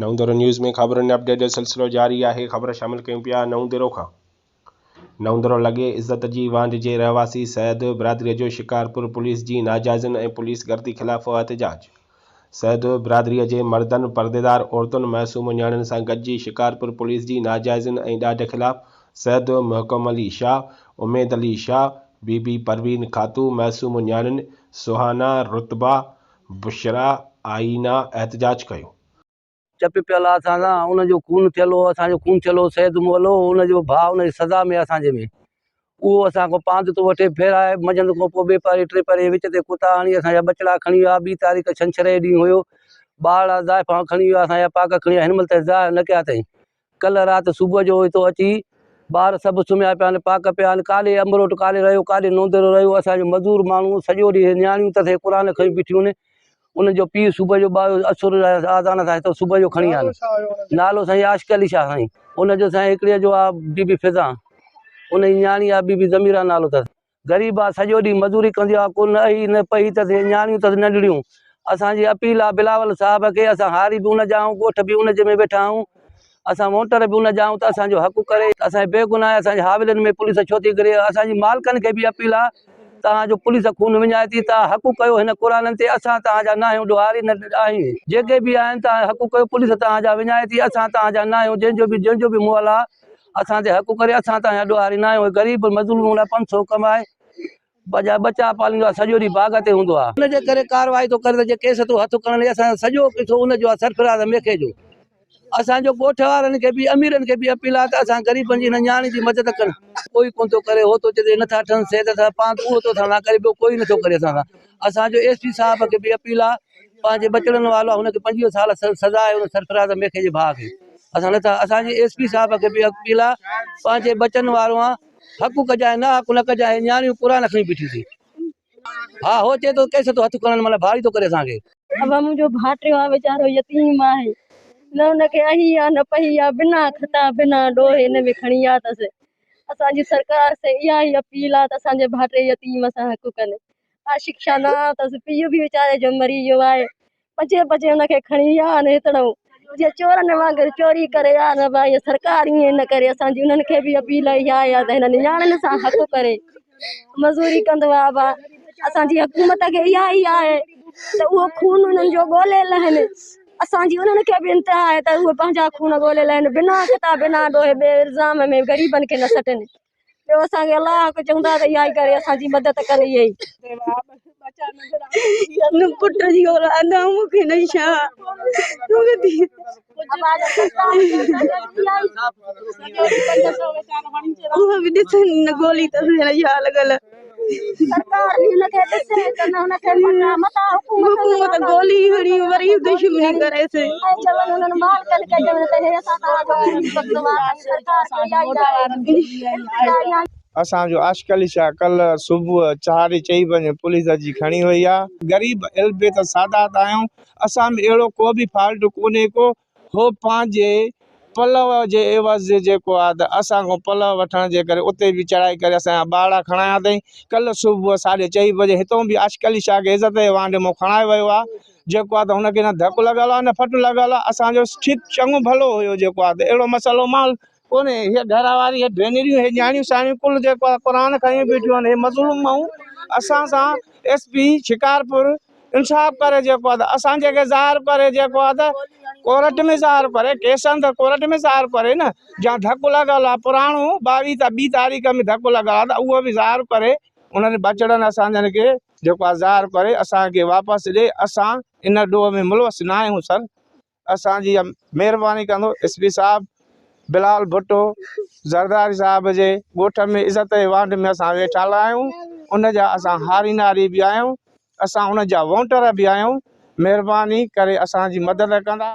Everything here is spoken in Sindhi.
نئون ديرو نيوز ۾ خبرن اپڊيٽ جو سلسلو جاري آهي خبر شامل ڪيون پيا نئون ديرو کان نئون ديرو لڳي عزت جي وانڍ جي رهواسي سيد برادري جو شڪارپور پوليس جي ناجائزين ۽ پوليس گردي خلاف احتجاج سيد برادري جي مردن پرديدار عورتن معصوم نياڻين سان گڏجي شڪارپور پوليس جي ناجائزين ۽ ڏاڍ خلاف سيد محڪم علي شاهه اميد علي شاهه بي بي پروين خاتون معصوم نياڻين سهانا رتبه بشريٰ آئينه احتجاج ڪيو. چپ پيل آ اسان سان ان جو خون ٿيل هو اسان جو خون ٿيل هو سيد مولو ان جو ڀاء ان جي سزا ۾ اسان جي ۾ اهو اسان کان پاند ٿو وٺي ڦيرائي منجهند کان پوء ٻي پهري ٽي پهري وچ تي ڪتا هڻي اسان جا ٻچڙا کڻي ويا ٻي تاريخ ڇنڇر جي ڏينهن هيو ٻارڙا زائفان کڻي ويا اسان جا پاڪ کڻي ويا هن مهل تائين ظاهر نه ڪيا اٿئي ڪلهه رات صبح جو هتو اچي ٻار سڀ سمهيا پيا آهن پاڪ پيا آهن ڪاڏي امروٽ ڪاڏي رهيو ڪاڏي نوندرو رهيو اسان جو مزور ماڻهو سڄو ڏينهن نياڻيون ته سي قرآن کڻي بيٺيون آهن انهن جو پيء صبح جو اسر آذان سان هتو صبح جو کڻي آيا آهن نالو سائين عاشق علي شاهه سائين ان جو سائين هڪڙي جو آهي بي بي فضا ان جي نياڻي آهي بي بي ضميرا نالو اٿس غريب آ سڄو ڏينهن مزوري ڪندي آ ڪو نه اهي نه پهي اٿس هي نياڻيون اٿس ننڍڙيون اسان جي اپيل آ بلاول صاحب کي اسان هاري به ان جا آهيون ڳوٺ به ان جي ۾ ويٺا آهيون اسان ووٽر به ان جا آهيون ته اسان جو حق ڪري اسان بي گناهه اسان جي حاولين ۾ پوليس ڇو ٿي گري اسان جي مالڪن کي به اپيل آ توهان جو پوليس خون وڃائي ٿي توهان حق ڪيو هن قرآنن تي اسان توهان جا نه آهيون ڏوهاري نه آهيون جيڪي به آهن توهان حق ڪيو پوليس توهان جا وڃائي ٿي اسان توهان جا نه آهيون جنهن جو به جنهن جو به مئل آ اسان تي حق ڪري اسان تان ڏوهاري نه آهيون غريب مظلوم لاء 500 ڪمائي پنهنجا ٻچا پاليندو آهي سڄو ڏينهن باغ تي هوندو آهي. ان جي ڪري ڪارروائي ٿو ڪري ته جي ڪيس ٿو هٿ کڻن اسان جو سڄو قصو ان جو آهي سرفراز ميکي جو. اسان جو ڳوٺ وارن کي به اميرن کي به اپيل آهي ته اسان غريبن جي هن نياڻي جي مدد ڪن. ڪوئي ڪونه ٿو ڪري هو ٿو چئي ته نٿا ٺهن سي ته پاڻ اهو ٿو اسان سان ڪري ٻيو ڪوئي نٿو ڪري اسان سان. اسان جو ايس پي صاحب کي به اپيل آهي پنهنجي ٻچڙن وارو آهي هن کي 25 سال سزا آهي ان سرفراز ميکي جي ڀاء کي. اسان نٿا اسان جي ايس پي صاحب کي به اپيل آ پنهنجي ٻچن وارو آ حق ڪجانء نه حق نه ڪجانء هي نياڻيون قرآن کڻي بيٺيون ٿي ها هو چئي ٿو ڪيس ٿو هٿ کڻن معنيٰ ڀاري ٿو ڪري اسان کي. ابا منهنجو ڀائٽيو آ ويچارو يتيم آهي نه ان کي اهي آ نه پهي آ بنا خطا بنا ڏوهه هن ۾ کڻي آ اٿس اسان جي سرڪار سي اها ئي اپيل آ ته اسان جي ڀائٽي يتيم سان حق ڪن عاشق شاھ نه اٿس پيء به ويچاري جو مري ويو آهي پچي پچي ان کي کڻي ويا آهن هتڙئون جيئن چورن وانگر چوري ڪري ويا آهن ڀائي سرڪار ائين نه ڪري اسان جي انهن کي به اپيل اها آهي ته هنن نياڻين سان حق ڪري مزوري ڪندو آهي ڀا اسان جي حڪومت کي اها ئي آهي ته اهو خون انهن جو ڳولي لهن اسان جي انهن کي به انتها آهي ته اهي پنهنجا خون ڳولي لهن بنا خطا بنا ڏوهه بي الزام ۾ غريبن کي نه سٽن ٻيو اسان کي الله کي چوندا ته اها ئي ڪري اسان جي مدد ڪن اهي ئي. نه پٽ جي اولاد آ مون کي نه ڇا اهو به ڏسن نه گولي اٿس يا ڇا لڳل حڪومت گولي هڻي وري دشمني ڪريس. اسان جو عاشق علي شاهه ڪلهه صبح چاري چئي بجي پوليس اچي کڻي وئي آ. غريب اهل بيت سادات آهيون اسان ۾ اهڙو ڪو به فالٽ ڪونهي ڪو هو پنهنجي پلئه جي عيوض جيڪو آ ته اسان کان پلئه وٺڻ جي ڪري اتي به چڙهائي ڪري اسان جا ٻارڙا کڻايا اٿئي ڪلهه صبح ساڍي چئي بجي هتون به عاشق علي شاهه کي عزت جي وانڍ مون کڻائي ويو آ جيڪو آ ته هن کي نه ڌڪ لڳل آ نه ڦٽ لڳل آ اسان جو ٺيڪ چڱو ڀلو هيو جيڪو آ ته اهڙو مسئلو مال ڪونهي هيء گهر واري هي ڀينريون هي نياڻيون سياڻيون ڪل جيڪو آ قرآن کنيون بيٺيون آهن هي مظلوم ماڻهو اسان سان ايس پي شڪارپور انصاف ڪري جيڪو آ ته اسان جي کي ظاهر ڪري جيڪو آ ته ڪورٽ ۾ ظاهر ڪري ڪيسن ته ڪورٽ ۾ ظاهر ڪري نه جا ڌڪ لڳل آ پراڻو ٻاويهه ته ٻي تاريخ ۾ ڌڪ لڳل آ ته اهو به ظاهر ڪري انهن ٻچڙن اسان جن کي جيڪو آ ظاهر ڪري اسان کي واپس ڏي اسان ان ڏوهه ۾ ملوث نه آهيون سر. اسان جي مهرباني ڪندو ايس پي صاحب بلاول ڀٽو زرداري صاحب جي ڳوٺ ۾ عزت جي وانڍ ۾ اسان ويٺل آهيون ان جا اسان هاري ناري به آهيون اسان ان جا ووٽر به آهيون مهرباني ڪري اسان جي مدد ڪندا.